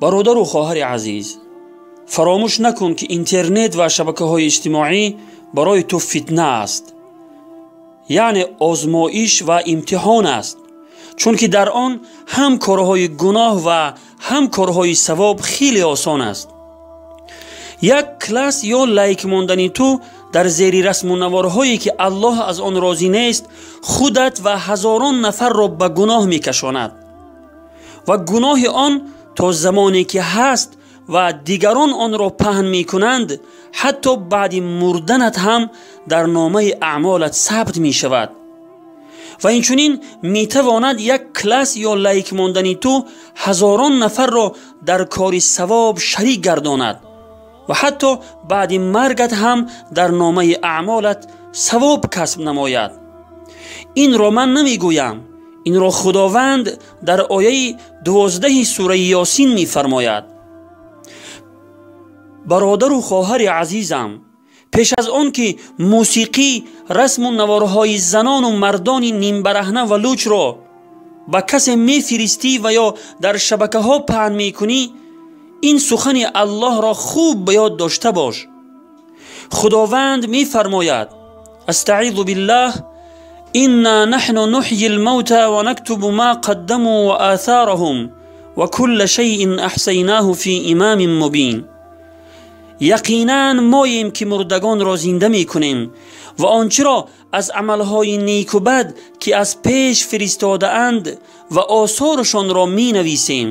Бародару хоҳари азиз, фаромӯш накун, ки интернет ва шабакаҳои иҷтимоӣ барои ту фитна аст, яъне озмоиш ва имтиҳон аст, чунки дар он ҳам корҳои гуноҳ ва ҳам корҳои савоб хеле осон аст. Як класс ё лайк мондани ту дар зери расму наворҳое, ки Аллоҳ аз он розӣ нест, худат ва ҳазорон нафарро ба гуноҳ мекашонад ва гуноҳи он то замоне ки ҳаст ва дигарон онро паҳн мекунанд, ҳатто баъди мурданат ҳам дар номаи аъмолат сабт мешавад. Ва инчунин метавонад як класс ё лайк мондани ту ҳазорон нафарро дар кори савоб шарик гардонад ва ҳатто баъди маргат ҳам дар номаи аъмолат савоб касб намояд. Инро ман намегӯям, инро Худованд дар ояи 12 сураи Ёсин мефармояд. Бародару хоҳари азизам, пеш аз он ки мусиқӣ, расму наворҳои занону мардони нимбараҳна ва лучро ба касе мефиристӣ ва ё дар шабакаҳо паҳн мекунӣ, ин сухани Аллоҳро хуб ба ёд дошта бош. Худованд мефармояд: астаизу биллаҳ, инна наҳну нуҳйи лмавта ва нактубу ма қаддаму ва атҳораҳум ва кулла шайин аҳсайнаҳу фи имамин мубин. Яқинан моем, ки мурдагонро зинда мекунем ва он чиро аз амалҳои неку бад, ки аз пеш фиристодаанд, ва осорашонро менависем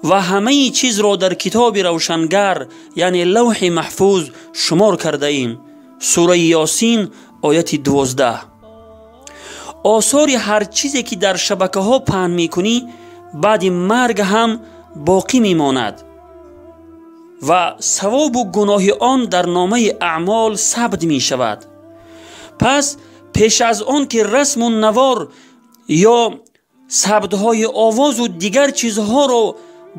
ва ҳамаи чизро дар китоби равшангар, яъне Лавҳи Маҳфуз, шумор кардаем. Сураи Ёсин, ояти 12. Осори ҳар чизе, ки дар шабакаҳо паҳн мекунӣ, баъди марг ҳам боқӣ мемонад ва савобу гуноҳи он дар номаи аъмол сабт мешавад. Пас пеш аз он ки расму навор ё сабтҳои овозу дигар чизҳоро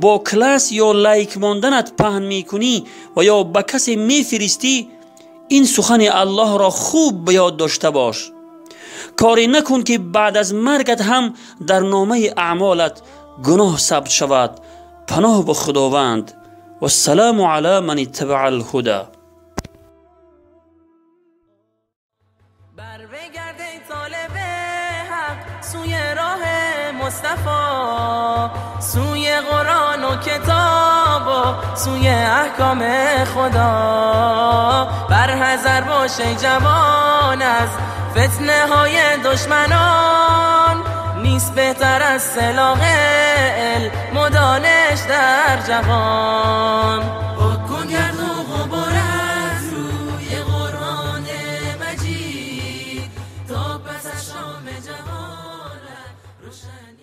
бо класс ё лайк монданат паҳн мекунӣ ва ё ба касе мефиристӣ, ин сухани Аллоҳро хуб ба ёд дошта бош. Коре накун, ки баъд аз маргат ҳам дар номаи аъмолат гуноҳ сабт шавад. Паноҳ ба Худованд. Вассаламу ала ман иттабаа алҳуда. بر بگرد ای طالب حق سوی راه مصطفی، سوی قرآن و کتاب و سوی احکام خدا. بر حذر باش ای جوان از فتنه های دشمنان، نیست بهتر از سلاح علم و دانش در جهان. پاک کن گرد و غبار از روی قرآن مجید، تا پس از شام جهالت روشن.